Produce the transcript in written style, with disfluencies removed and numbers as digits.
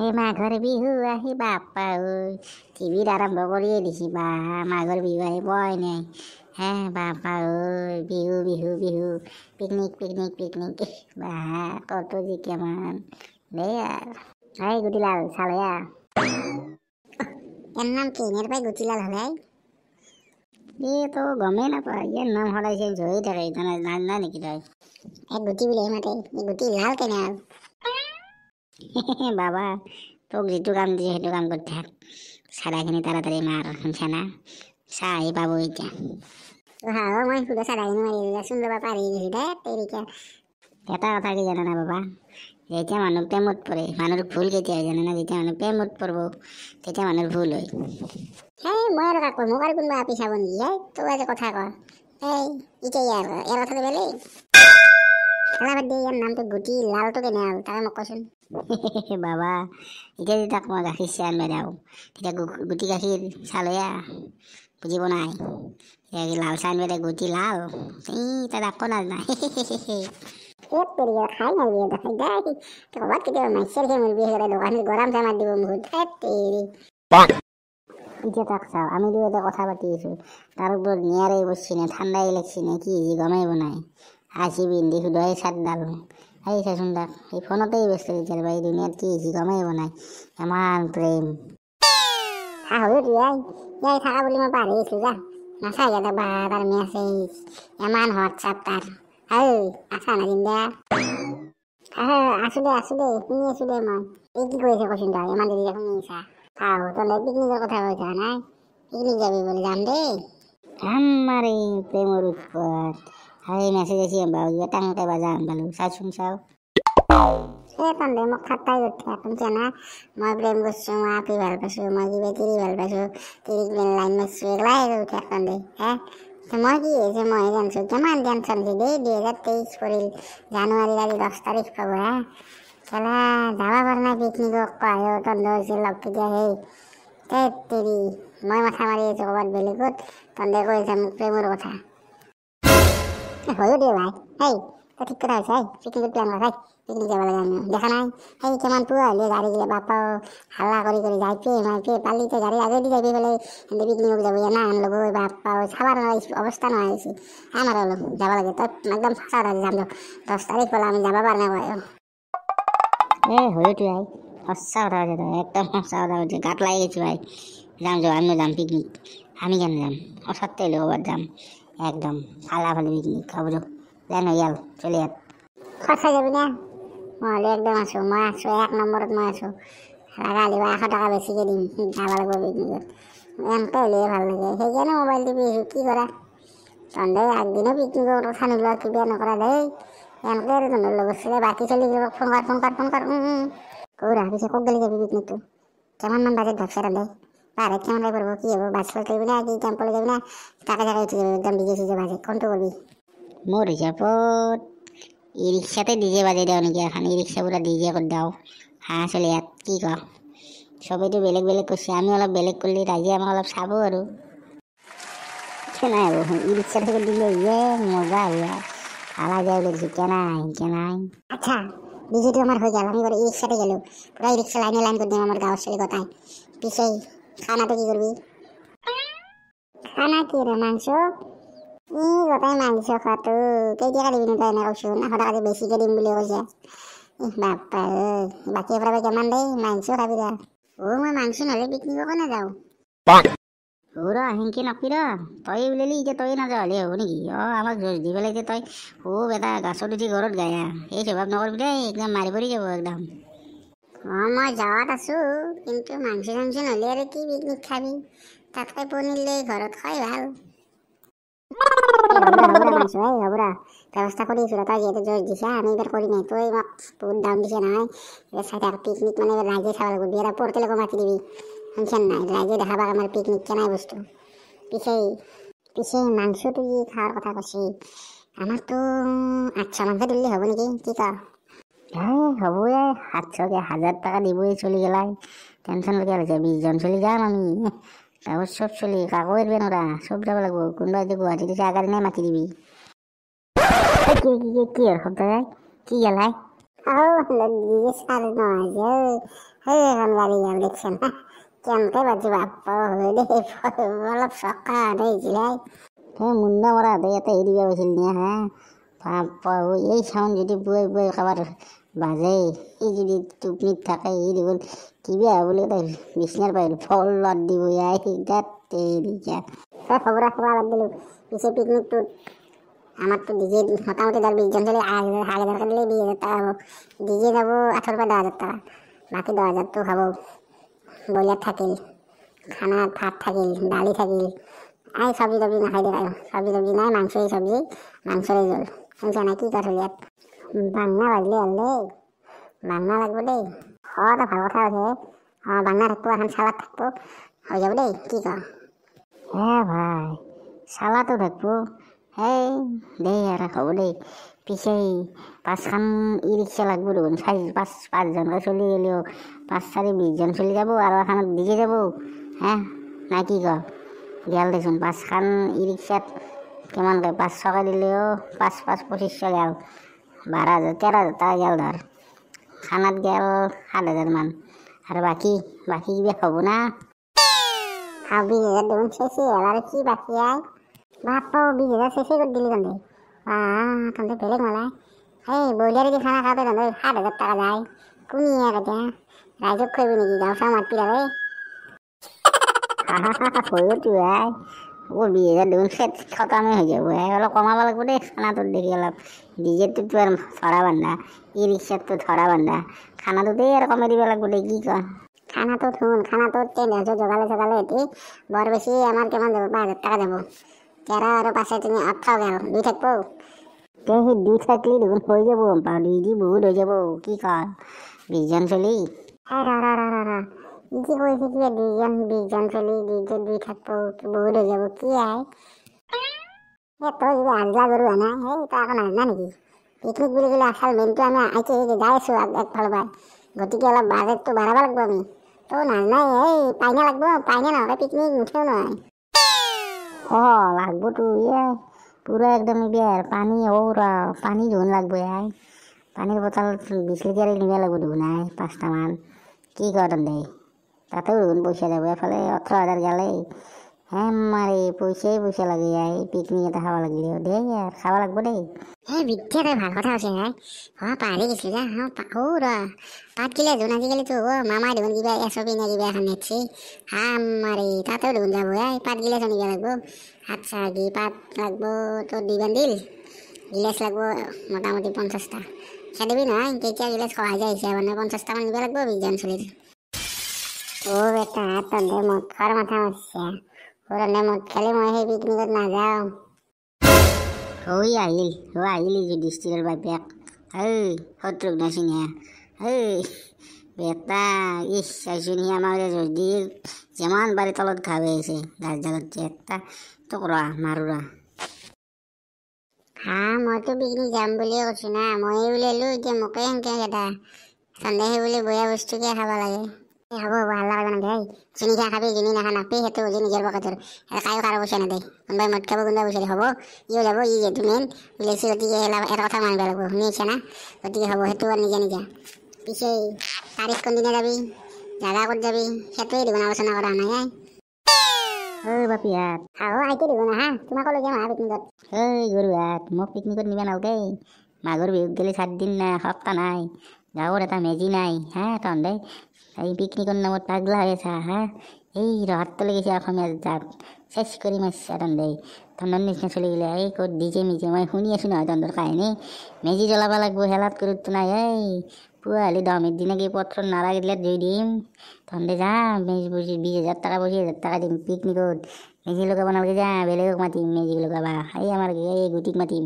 এই মাঘৰ বিহু আহি বাপা ঐ, টিভিত আৰম্ভ কৰিয়ে দিছি বা, মাঘৰ বিহু আহি পোৱাই নাই হে বাপা ঐ। Bihu Bihu Bihu, picnic picnic picnic, বা কত যে কেমন দে আর। এই গুটিলাল চালয়া, এর নাম কি এর ভাই গুটিলাল হলে? এ তো গমেই নাপায়, ইয়ার নাম সদায় চেঞ্জ হৈয়ে থাকে, না নেকি তই? এই গুটি বুলি মাতে, এই গুটি লাল কেনে আৰু? বাবা তোক যিটো কাম দিছে সেইটো কাম কৰি থাক, চাদাখিনি তাড়াতাড়ি মাৰ, শুনছা না? চাহ পাব এতিয়া। হা মই সুধা চাদাখিনি মাৰি দিছোন ৰ'বা, পাৰি গৈছো দে তেৰিকা। এটা কথা কি জানা না বাবা, যেতিয়া মানুহ প্ৰেমত পৰে, মানুহৰ ভুল কেতিয়া হয় জানে না? যেতিয়া মানুহ প্ৰেমত পৰিব তেতিয়া মানুহৰ ভুল হয়। হেই মই আৰু কাক কম, মোক আৰু কোনোবা আপি চাব নেকি? হেই তই আজি কথা ক, এই এতিয়া ইয়াৰ কথাটো বেলেগ। খেলা বাদ দে, ইয়াৰ নামটো গুটি লালটো কেনে হ'ল তাকে মোক কচোন। বাবা এতিয়া যদি তাক মই গাখীৰ চাহ আনিব যাওঁ, তেতিয়া গুটি গাখীৰ চালয়া বুজিব নাই, এতিয়া লাল চাহ আনিব দে গুটি লাল, এই তাত আকৌ নাজানা। খাই মাৰিবি ক'ৰবাত কেতিয়াবা মাইছেৰ খাই মৰিবি, সেইকাৰণে দোকানত গৰম চাহ মাৰি দিব মুখত। এতিয়া তাক চাওঁ, আমি দুয়োটা কথা পাতি আছোঁ, তাৰ ওপৰত নিয়াৰে বসছি নে ঠাণ্ডাই লাগছি নে কি হৈছে গমেই পোৱা নাই। আছি পিন্ধি সুধাই চাটডাল এই চাচোন তাক, এই ফোনতেই ব্যস্ত এতিয়া, এই দুনিয়াত কি হৈছে গমেই পোৱা নাই, ইমান প্ৰেম। হয় ইয়াই ইয়াই থাকা বুলি মই পাহৰি গৈছিলোঁ, যা নাচাই বা তাৰ মেছেজ ইমান হোৱাটছআপ তাৰ। এই আছা না জিন্দা? আছো দে, আছো দে, শুনি আছো দে মই। এই কি কৰিছে কচোন তই, ইমান দেৰি শুনি আছা? আহ তই পিকনিকৰ কথা কৈছা নাই? পিকনিক যাবি বুলি যাম দেই। আমাৰ এই প্ৰেমৰ উৎপাত। এই মেছেজ আহিছে বাৰু, কিবা টাংকে বাজা পালোঁ, চাচোন চাওঁ। সেই তন্দে মোক ঠাট্টাই কৰি থাকে, শুনছা না? মই প্ৰেম কৰিছোঁ, মই আপি ভাল পাইছোঁ, মই কিবা তিৰি ভাল পাইছোঁ, তিৰিক লাইন মাৰিছোঁ, এগলাই কৰি থাক তন্দে। হে মই কি হৈছে মইহে জানিছোঁ, কিমান টেনশ্যন হৈছে দেই। 2023 পৰিল, জানুৱাৰীৰ আজি 10 তাৰিখ পাব। হে খেলা যাব পৰা নাই পিকনিকক, কয় তন্দে হৈছে লগ কেতিয়া। সেই তেৰি মই মাথা মাৰি আছোঁ ক'ৰবাত বেলেগত, তন্দে কৈ আছে মোক প্ৰেমৰ কথা। হয়ো দে ভাই, হেই তই ঠিক কথা হৈছে, পিকনিকত প্লেন কৰা, পিকনিক যাব লাগে আমি। দেখা নাই সেই কিমান পুৱা হ'লে গাড়ী গিলা বাপাও হাল্লা কৰি কৰি যাই পে মাই পে পালি তই গাড়ী আগেদি যাবি পেলাই সেহেঁতে পিকনিকত যাব না ল'ব, বাপাও চাবাৰ অৱস্থা নোহোৱা হৈছে। আমাৰ অলপ যাব লাগে, তই একদম সঁচা কথা যাম 10 তাৰিখ পালে আমি যাব পৰা নাই। এ হয়তো ভাই সঁচা কথা কৈছে তই, একদম সঁচা কথা কৈছে, গাত লাগি গৈছে ভাই। যাম যাম, আমিও যাম পিকনিক, আমি কেন যাম ওচৰতে হ'লেও ক'ৰবাত যাম, একদম ফালা ফালি পিকনিক খাব যাওঁ। প্লেন হৈ গ'ল, চলি ইয়াত। সঁচা যাবি না? মই হ'লে একদম আছোঁ, মই আছোঁ, 1 নম্বৰত মই আছোঁ। লগা হ'লে 100 টকা বেছিকৈ দিম, যাব লাগিব পিকনিকত। এনেকৈ হ'লেহে ভাল লাগে, সেইকাৰণে মোবাইল টিপি আছোঁ। কি কৰা তহঁতে আগদিনা পিকনিকৰ কথা নোলোৱা কিবা নকৰা দেই, এনেকৈ আৰু তহঁতৰ লগত চলে বাকী চলি ফোন কৰ, ফোন কৰ, ফোন কৰ। কৌৰা পিছে ক'ত গ'লে যাবি পিকনিকটো? কিমানমান বাজেট ভাবছা তহঁতে? পাহাৰত কিমান পৰিব, কি হ'ব, বাছ যাবি না কি টেম্পলৈ যাবি না তাকে তাকে উঠি যাবি একদম ডিজে চিজে বাজে, কোনটো কৰবি? মোৰ হিচাপত ই ৰিক্সাতে ডিজে বাজাই দিওঁ নেকি, এখন ই ৰিক্সা পুৰা ডিজে কৰি দিওঁ। হাঁহ চলি ইয়াত কি ক, চবেইতো বেলেগ বেলেগ কৰিছে, আমি অলপ বেলেগ কৰিলে ৰাইজে আমাক অলপ চাব আৰু। কেনাই হ'ব ই ৰিক্সাতে কৰি দিলে ইয়ে মজা হ'ব, আলা যায় বুলি দিছোঁ। কেনাই কেনাই আচ্ছা ডিজেটো আমাৰ হৈ গ'ল, আমি বাৰু ই ৰিক্সাতে গ'লোঁ, পুৰা ই ৰিক্সা লাইনে লাইন কৰি দিম আমাৰ গাঁৱৰ চলি গোটাই। পিছে খানাটো কি কৰিবি? খানা কি ৰে, মাংস? ই গোটাই মাংস খোৱাটো কেইটকা দিবি তই? এনে কৈছোঁ, 100 টকা বেছিকৈ দিম বুলি কৈছে। বাপ্পা ঐ, বাকী পৰা কিমান দেই মাংস খাবি দে। অ' মই মাংস নহ'লে পিকনিককো নাযাওঁ। অ' ৰ সেনকে নকবি ৰ, তই উলিয়ালি এতিয়া তই নাযাওঁ হ'লে হ'ব নেকি? অ' আমাক জোৰ দি পেলাই এতিয়া তই খুব এটা গাছত উঠি ঘৰত গায়া, এই স্বভাৱ নকৰিবি দেই, একদম মাৰি পৰি যাব একদম। অ' মই যাৱাত আছোঁ, কিন্তু মাংস চাংস নহ'লে আৰু কি পিকনিক খাবি, তাতকৈ পনীৰ লৈ ঘৰত খাই ভাল। হ'ব ৰ, ব্যৱস্থা কৰি আছোঁ ৰ, তই যিহেতু জোৰ দিছা আমি এইবাৰ কৰিমেই, তই মোক বহুত দাম দিছে নহয়, এইবাৰ চাই থাক পিকনিক মানে এইবাৰ ৰাইজে চাব লাগিব, বিয়াৰ পৰ্টেলকো মাতি দিবি, শুনছেন নাই? ৰাইজে দেখা পাক আমাৰ পিকনিক কেনাই বস্তু। পিছে পিছে মাংসটো যি খোৱাৰ কথা কৈছে, আমাৰতো 800 মাংস তুলিলে হ'ব নেকি, কি ক? এই হ'বই, 700কে 1000 টকা দিবই চলি গেলাই, টেনশ্যন লগীয়া হৈছে। 20জন চলি যাম আমি, তাৰপিছত চব চলি কাকো এৰিব নোৱাৰা, চব যাব লাগিব। কোনোবা যদি গুৱাহাটীত আছে আগাৰ দিনাই মাতি দিবি। কি কি কি কি শব্দ যায়, কি গেলাই? ডিজে চাৰ্জ নহয় সেই এখন গাড়ী গেল দেখছেন না কেনকে বাজি বাপ্পা হয়ে দেই অলপ চকা দেখিছিলে। সেই মুন্না মৰা ইয়াতে হেৰি দিব গৈছিল নে হা বাপ্পা এই চাউণ্ড যদি পুৱাই পুৱাই কাৰোবাৰ বাজে, সি যদি টোপনিত থাকে সি দেখোন কিবা বুলি এটা বিচনাৰ বাহিৰত ফল লগত দিব তাত। খবৰা খোৱা বাদ দিলোঁ। পিছে পিকনিকটোত আমাৰতো ডিজে মোটামুটি ধৰ 20 জন চলি 7 হাজাৰকৈ দিলে 20,000 টকা হ'ব। ডিজে যাব 8ৰ পৰা 10 হাজাৰ টকা, বাকী 10 হাজাৰটো খাব। ব্ৰইলাৰ থাকিল খানাত, ভাত থাকিল, দালি থাকিল। এই চব্জি তব্জি নাখাই দে, চব্জি তব্জি নাই, মাংসই চব্জি, মাংসৰে জোল। শুনছা নাই কি কথা? ইয়াত বাংনা বাজলে হ'ল দেই, বাংনা লাগব দেই। অঁ, তই ভাল কথা কৈছে। অঁ, বাংনা থাকিব, এখন চালাড থাকিব, হৈ যাব দেই। কি ক? হে ভাই, চালাডো থাকিব? হেই দেই আৰু হ'ব দেই। পিছে পাঁচখন ই ৰিক্সা লাগব দেখোন। চাৰি পাঁচ পাঁচজনকৈ চলি গ'লেও পাঁচ চাৰি 20 জন চলি যাব আৰু এখনত ডিজে যাব হে নাই কি ক? গেল দেচোন। পাঁচখন ই ৰিক্সাত কিমানকৈ? 500কৈ দিলেও পাঁচ পাঁচ 2500 গেল, 12 হাজাৰ, 13 হাজাৰ টকা গেল ধৰ। খানাত গেল 7 হাজাৰমান আৰু বাকী বাকী কিবা হ'ব না? আৰু 20 হাজাৰ দেখোন চেচেই হ'ল, আৰু কি বাকী আই? বাপ, 20 হাজাৰ চেচেই কৰি দিলি তহঁতে। তহঁতে বেলেগ মালাই। এই ব্ৰইলাৰেদি খানা খাওঁতে তহঁতে 7 হাজাৰ টকা যায়। কোনি ইয়াক এতিয়া ৰাইজক খুৱাবি নেকি? গাঁও চাওঁ মাতবি তাৰে। হয়তো আই। অ', 20 হাজাৰ দেখোন খতমেই হৈ যাব। অলপ কমাব লাগিব দেই খানাটোত দেখি অলপ। ডিজেটোতো আৰু ধৰা বান্ধা, ই ৰিক্সাতটো ধৰা বান্ধা, খানাটোতেই আৰু কমাই দিব লাগিব দেই। কি কয়? খানাটোত শুন, খানাটোত টেণ্ট হাউচত জগালে চগালে এটি বৰ বেছি আমাৰ কিমান যাব? 5 হাজাৰ টকা যাব। 13 আৰু পাঁচে তিনি 18 গেল, দুই থাকিব। তে সেই দুই থাকিলে দেখোন হৈ যাব, গম পাওঁ। দুই দি বহুত হৈ যাব। কি কয়, 20 জন চলি? ৰ ৰ ৰ ৰ ৰ, ই কি কৈছে? কিবা দুইজন 20 জন চলি দুইজন দুই থাকিব, বহুত হৈ যাব। কি আই এ, তই কিবা আজলা গৰু নাই? সেই তই আকৌ নাজানা নেকি? পিকনিক বুলি ক'লে আচল মেইনটো আমি আইকে যাই আছোঁ একফালৰ পৰা, গতিকে অলপ বাজেটটো বাঢ়াব লাগিব আমি। তই নাজানাই? এই পাইনা লাগিব, পাইনা নহ'লে পিকনিক নুঠেও নহয়। অঁ, লাগবতো ইয়ে পূৰা একদম বিয়াৰ পানী। ঔ ৰ, পানী দেখোন লাগব। আই, পানীৰ বটল 20 লিটাৰে নিব লাগিব দেখোন আই পাঁচটামান। কি কয় তহঁতে? তাতেও দেখোন পইচা যাব। এফালে 18 হাজাৰ গেলেই হে মাৰি পইচাই পইচা লাগে আই পিকনিক এটা খাব লাগিলে দেই, আৰু খাব লাগিব দেই। এই বিদ্যা, তই ভাল কথা কৈছে ভাই। অঁ, পাহৰি গৈছিলো যা। অঁ, ৰ, পাত গিলা দেখোন আজিকালিতো অ' মামাই দেখোন কিবা এছ অ' পি নে কিবা এখন নেটছি। হামাৰি, তাতেও দেখোন যাব। এই পাত গিলাচ নিব লাগিব। আচ্ছা, কি পাত লাগব তোৰ? দুই বান্দিল গিলাচ লাগব মোটামুটি 50টা। খেদিবি নহয়, কেতিয়া গিলাচ সহায় যায় হিচাপ মানে 50টামান নিব লাগিব 20 জন চলিৰ। অ' বেটা, তহঁতে মদ খোৱাৰ মাথা মাৰছা। অ' তহঁতে মদ খালি মই সেই পিকনিকত নাযাওঁ। ঐ আহিল, অ' আহিল যুধিষ্ঠিৰৰ বাপেক। ঐ শত্ৰুঘ্ন সিনহা, ঐ বেটা, ইছ চাইছোন, সি আমাক যদি যিমান পাৰি তলত ঘাঁহ আছে গাছডালত এটা তোক ৰ মাৰো ৰ। হা, মইতো পিকনিক যাম বুলিয়ে কৈছো না, ময়ে উলিয়ালো, এতিয়া মোকে সেনকে খেদা। তহঁতে সেই বুলি বয়া বস্তুকে খাব লাগে? হ'ব হ'ব, হাল্লা কৰিব নালাগে। এই যোনি খা খাবি, যোনি নাখা নাখবি, সেইটো বুজি নিজৰ পকেটৰ কায়ো কাৰো পইচা নেদে। কোনোবাই মদ খাব, কোনোবাই পইচা হ'ব, ইও যাব। ই যিহেতু মেইন উলিয়াইছে, গতিকে এটা কথা মানিব লাগিব, শুনি আহিছা না? গতিকে হ'ব, সেইটো আৰু নিজা নিজা। পিছে তাৰিখ কোনদিনা যাবি, জাগা ক'ত যাবি, সেইটোৱে দেখোন আলোচনা কৰা নাই। ঐ বাপিহাত। আহো, আইতে দেখোন। আহা, তোমাকো লৈ যাম, আহা পিকনিকত। ঐ গৰুহাত, মোক পিকনিকত নিবা নালগে। মাঘৰ বিহুত গ'লে 4 দিন নাই, এসপ্তাহ নাই, গাঁৱৰ এটা মেজি নাই। হা, তহঁতে এই পিকনিকৰ নামত পাগলা হৈ আছা? হা, এই ৰহাতলৈ গৈছে অসমীয়া জাত চেচ কৰি মাৰিছা তহঁতে। তহঁতৰ নিচিনা চলি গ'লে এই ক'ত ডিজে মিজে, মই শুনি আছোঁ নহয় তহঁতৰ কাহিনী। মেজি জ্বলাব লাগিব, হেলাত গুৰুত্ব নাই। এই পুৱা হ'লে 10 মিনিট দিনা কি পথৰত নাৰাগিলে জুই দিম। তহঁতে যা, মেজি 20 হাজাৰ টকা 25 হাজাৰ টকা দিম, পিকনিকত মেজি লগাব নালাগে, যা, বেলেগক মাতিম মেজি লগাবা। এই আমাৰ এই গুটিক মাতিম।